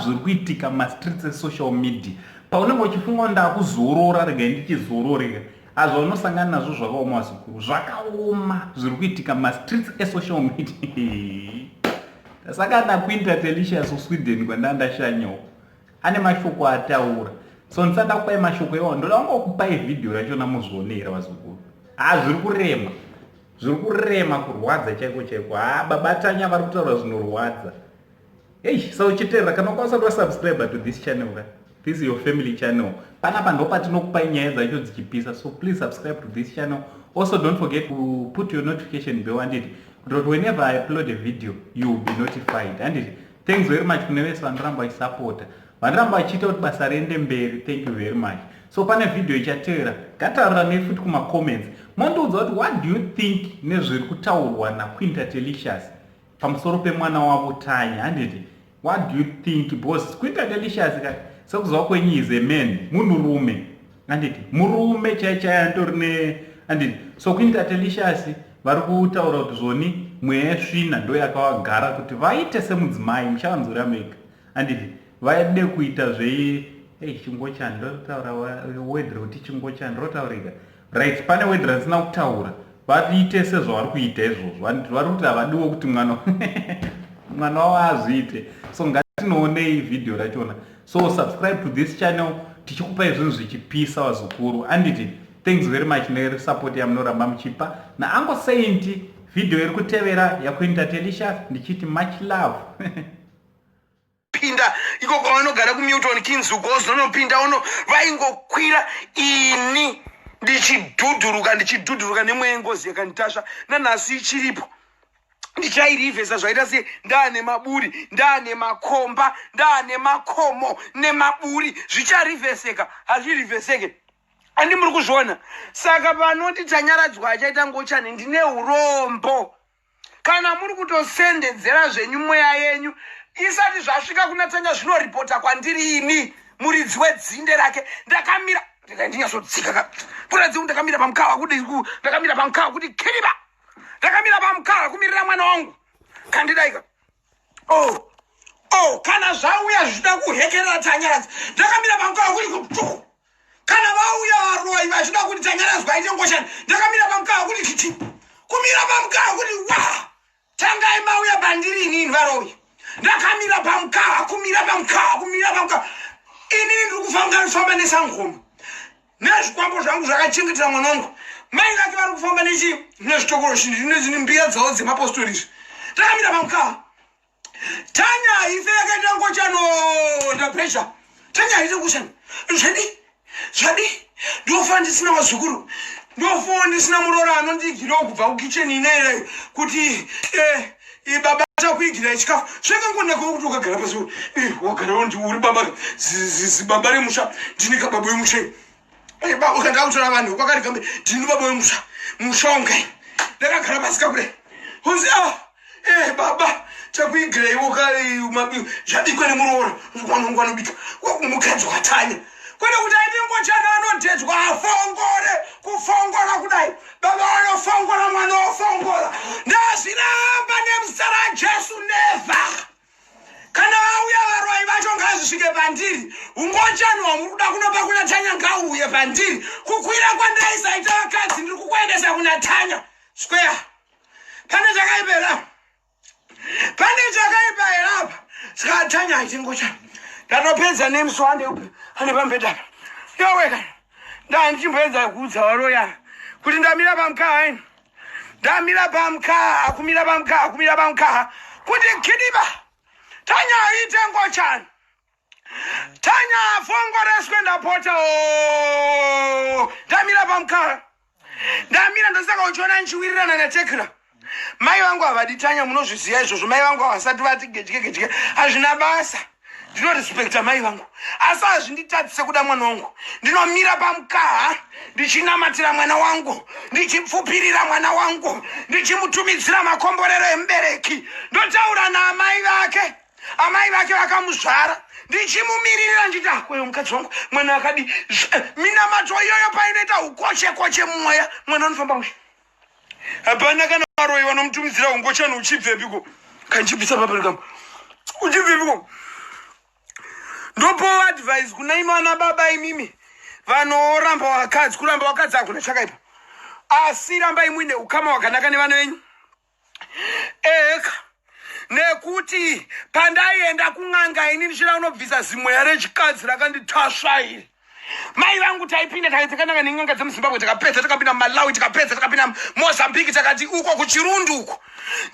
zviri kuitika mumastreets esocial media. Paunenge uchifunga kuti ndakuzorora, regai ndichizororeka, hazvo unosangana nazvo zvakaoma vazukuru, zvakaoma zviri kuitika mumastreets esocial media. Ndasangana naQueen Tatelicious kuSweden kwandandashanyawo, ane mashoko ataura. So ndisada kupai mashoko iwawo, ndoda kungokupai vhidhiyo rachona muzvionera vazukuru. Ha, zviri kurema, zviri kurema, kurwadza chaiko chaiko. Ha, baba Tanya vari kutaura zvinorwadza. Hey, so uchiteerera, kana ukwanisa kuva subscriber to this channel ka, this is your family channel. Panapa ndo patinokupai nyaya dzacho dzichipisa, so please subscribe to this channel. Also don't forget to put your notification bell, handiti, kuti whenever I upload a video you will be notified, handiti. Thanks very much kune vese vanoramba vachisapota, vanoramba vachiita kuti basa riende mberi. Thank you very much. So pane vhidhiyo ichatevera, ngataurirane futi kumacomments, mondiudza kuti what do you think nezviri kutaurwa naQueen Tatelicious pamusoro pemwana wavo Tanya, handiti. What do you think? Because Queen Tatelicious ka, sekuziva kwenyu, is a man, munhurume, handiti, murume chai chai anditori ne, handiti. So Queen Tatelicious vari kutaura kuti zvoni mweya yesvina ndo yakavagara kuti vaite semudzimai, muchavanzwira mega, handiti, vaide kuita zvei. Ei, chingochani, ndotaura word rekuti chingochani rotaurika, right? Pane word randisina kutaura. Vaite sezvavari kuita izvozvo, handiti. Vari kuti havadiwo kuti mwana wavo azviite. So ngatinoonei vhidhiyo rachona. So subscribe to this channel, tichikupai zvinhu zvichipisa vazukuru, handiti. Thanks very much nesupport yamunoramba muchipa naango Saint. Vhidhiyo iri kutevera yaQueen Tatelicious, ndichiti much love. Pinda ikoko vanogara kuMilton Keynes uko, ozonopinda uno vaingokwira, ini ndichidhudhuruka, ndichidhudhuruka nemweya yengozi yakanditasva. Nanhasi ichiripo, ndichairivhesa. Zvaita se ndaane maburi, ndaane makomba, ndaane makomo nemaburi, zvicharivheseka, hazvirivheseke. Andi muri kuzviona? Saka panoti Tanyaradzwa achaita ngochani, ndine urombo kana muri kutosendedzera zvenyu mweya yenyu. Isati zvasvika kuna Tanya, zvinoripota kwandiri ini muridzi wedzinde rake. Ndakamira, ndinyatsodzika ka kuratidza kuti ndakamira pamukawa, kuti ndakamira pamukawa, kuti kiriba, ndakamira pamukawa kumirira mwana wangu kandidaika. Oh, kana zvauya zvichida kuhekerera Tanyaradza, ndakamira pamukawa kuti kutu. Kana vauya varoi vachida kuti Tanyaradzwa aite ngoshani, ndakamira pamukawa kuti kiti, kumira pamukawa kuti wa. Tangai mauya pandiri inini varoi. Ndakamira pamukawa, kumira pamukawa, kumira pamukawa. Inini ndiri kufamba, famba nesangoma nezvikwambo zvangu zvakachengetera mwana wangu. Mai vake vari kufamba nechi nezvitokoro nezvine mbiya dzavo dzemapostori izvi. Ndakamira pamukawa. Tanya ife yakaita ngochano, ndapressure. Tanya haite ngochano, zvadi zvadi. Ndofa ndisina vazukuru, ndofawo ndisina muroora anondiigirawo kubva kukicheni inoirai kuti eh, baba takuigirai chikafu. Zvakangonakawo kuti wakagara pasi, wagarawo ndi uri baba, zibaba remusha. Ndini kababa wemusha. Baba, ukandava kutora vanhu kwakarigambe, ndini baba wemusha, musha wangai. Ndakagara pasi kakudai, unzi, ah, baba takuigiraiwo zvabikwa nemuroora wangu anobika, mukadzi waTanya. Kwete kuti aite ngochana, anodedzwa afongore, kufongora kudai, baba vanofongora, mwana wofongora. Ndazviramba nemuzita raJesu, never. Kana vauya varoi vacho, ngazvisvike pandiri. Ungochani hwamuri kuda kunopa kuna Tanya ngauuye pandiri. Kukwira kwandaisaita vakadzi, ndiri kukuendesa kuna Tanya square. Pane chakaipa here apa? Pane chakaipa here apa? Saka Tanya haiti ngochani. Ndatopedza nemusi wande ane pambedha apa yoweka. Ndandichimboedza kuudza varoya kuti ndamira pamukaha ini, ndamira pamukaha, kumira pamukaha, kumira pamukaha kuti kidiba. Tanya aite ngochani, Tanya afongoreswe, ndapota o. Ndamira pamukaha, ndamira. Ndosaka uchiona ndichiwirirana neTekra. Mai vangu havadi Tanya, munozviziva izvozvo. Mai vangu havasati vati gedye gedye, hazvina basa. Ndinorespekta mai vangu, asi hazvinditadzise kuda mwana wangu. Ndinomira pamukaha ndichinamatira mwana wangu, ndichipfupirira mwana wangu, ndichimutumidzira makomborero emubereki. Ndotaura naamai vake, amai vake vakamuzvara, ndichimumiririra, ndichiti, akweyo mukadzi wangu, mwana akadi. Minamato iyoyo painoita ukoche koche mumweya, mwana anofamba mushe. Hapana kana varoyi vanomutumidzira ungochani. Uchibvepiko? Kanchibvisa paparikamo, uchibvepiko? Ndopowo advice kuna imi vana baba imimi vanoramba vakadzi. Kuramba vakadzi hakuna chakaipa, asi rambai muine ukama hwakanaka nevana venyu. Eka nekuti pandaienda kun'anga ini ndichida kunobvisa zimweya rechikadzi rakanditasva iri, mai vangu taipinda takananga nen'anga dzemuZimbabwe, takapedza, takapinda muMalawi, tikapedza, takapinda Mozambique, takati uko kuChirundu uko,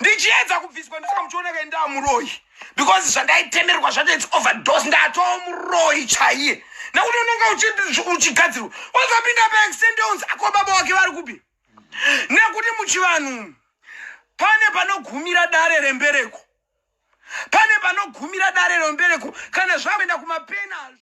ndichiedza kubviswa. Ndisaka muchiona kaendaa muroyi, because zvandaitemerwa zvacho, it's overdose. Ndatoo muroyi chaiye, nekuti unenge uchigadzirwa, wazopinda paextensions ako. Baba wake vari kupi? Nekuti muchivanhu pane panogumira dare rembereko, pane panogumira dare rembereko kana zvakuenda kumapena.